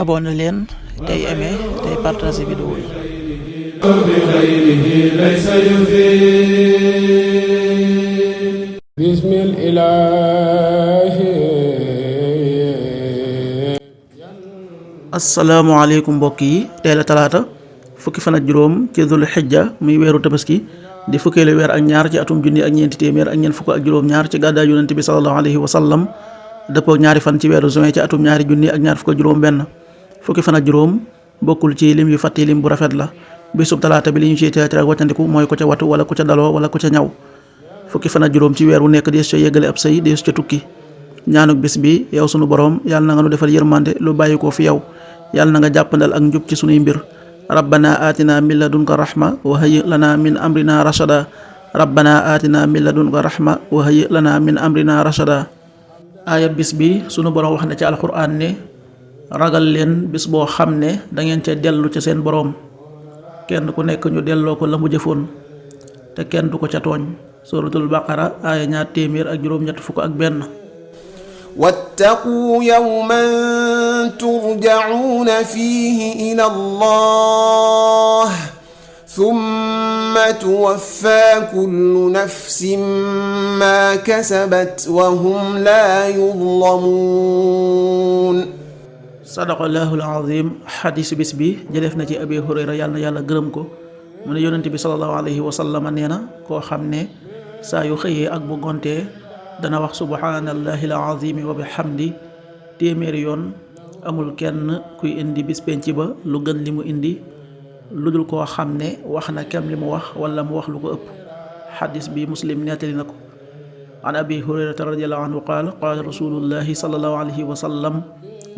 abonné leen tey aimé tey partagé vidéo yi. asalaamaaleykum mbokk yi tey la talaata fukki fan ak juróom ci dul xijja muy weeru tabaski di fukkeelu weer ak ñaar ci atum junni ak ñeenti téeméer ak ñeent fukk ak juróom ñaar ci gàddaay yonent bi sallallahu alayhi wa sallam dëppoo ñaari fan ci weeru juin ci atum ñaari junni ak ñaar fukk ak juróom benn fukki fan ak juróom bokkul ci lim yu fàtti lim bu rafet la bisub talaata bi li ñu ciy teetre ak wàccandiku mooy ku ca watu wala ku ca daloo wala ku ca ñaw fukki fan ak juróom ci weer wu nekk dees ca yeggale ab sëy dees ca tukki ñaanuk bis bi yow sunu borom yàlla na nga nu defal yërmande lu bàyyi ko fi yow yàlla na nga jàppandal ak njub ci sunuy mbir rabbana atina min ladunka rahma wa hayyi lana min amrina rashada rabbana atina min ladunka rahma wa hayyi lana min amrina rashada aaya bis bi sunu borom wax na ci alquran ne ragal leen bis boo xam ne dangeen ca dellu ca seen borom kenn ku nekk ñu delloo ko la mu jëfoon te kenn du ko ca tooñ suratul baqara aaya 281 wattaqu yawman turja'una fihi ila Allah thumma tuwaffa kullu nafsin ma kasabat wa hum la yuzlamun. sadaqallahul azim. xadiis bis bi jëleef na ci abi hurayra yàlla na yàlla gërëm ko mu ne yonent bi sallallahu alayhi wa sallam nee na koo xam ne saa yu xëyee ak bu gontee dana wax subhanallahi alazimi wa bihamdi téeméeri yoon. amul kenn kuy indi bis penc ba lu gën li mu indi lu dul koo xam ne wax na kem li mu wax wala mu wax lu ko ëpp. xadis bi muslim nettali na ko. an abi hurayrata radiallahu anhu qaala qaala rasulullahi sallallahu alayhi wa sallam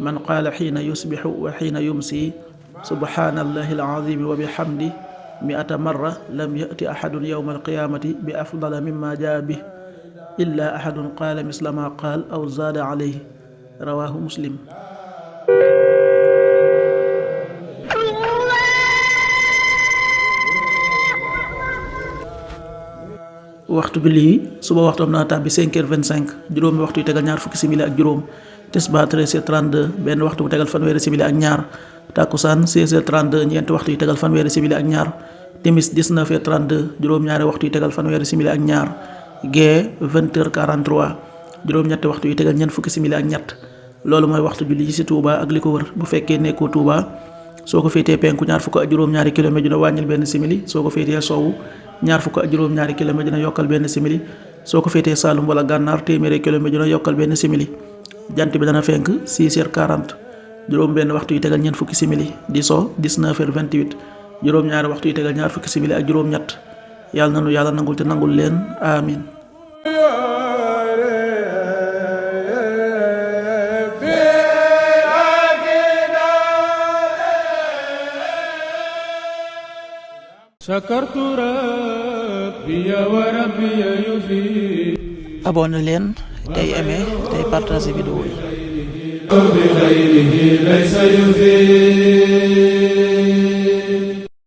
man qaala xiina yusbixu wa xiina yumsi subhanallahi alazimi wa bihamdi 100 marra lam yati ahadun yawma alqiyamati bi afdala mimma jaa bih illa ahadun qaala misla ma qaal aw zaada alayhi rawahu muslim. waxtu bi lii suba waxtu am na tàbbi 5h25 juróomi waxtu yu tegal ñaar fukki simili ak juróom tisbaar 13h32 benn waxtu bu tegal fanweeri simili ak ñaar takkusaan 16h32 ñeenti waxtu yu tegal fanweeri simili ak ñaar timis 19h32 juróom-ñaari waxtu yu tegal fanweeri simili ak ñaar gee 20h43 juróom-ñetti waxtu yu tegal ñeent fukki simili ak ñett loolu mooy waxtu julli ci Touba ak li ko wër bu fekkee nekkoo Touba soo ko féetee penku ñaar fukk ak juróom-ñaari kilomètre dina wàññil benn simili soo ko féetee sowwu ñaar fukk ak juróom-ñaari kilomètre dina yokkal benn simili soo ko féetee Saalum wala Gànnaar téeméeri kilomètre dina yokkal benn simili jant bi dana fenk 6h40 juróom benn waxtu yu tegal ñeent fukki simili di so 19h28 juróom-ñaari waxtu yu tegal ñaar fukki simili ak juróom-ñett yàlla na nu yàlla nangul te nangul leen amin. abonné leen tey aimé tey partagé vidéo yi.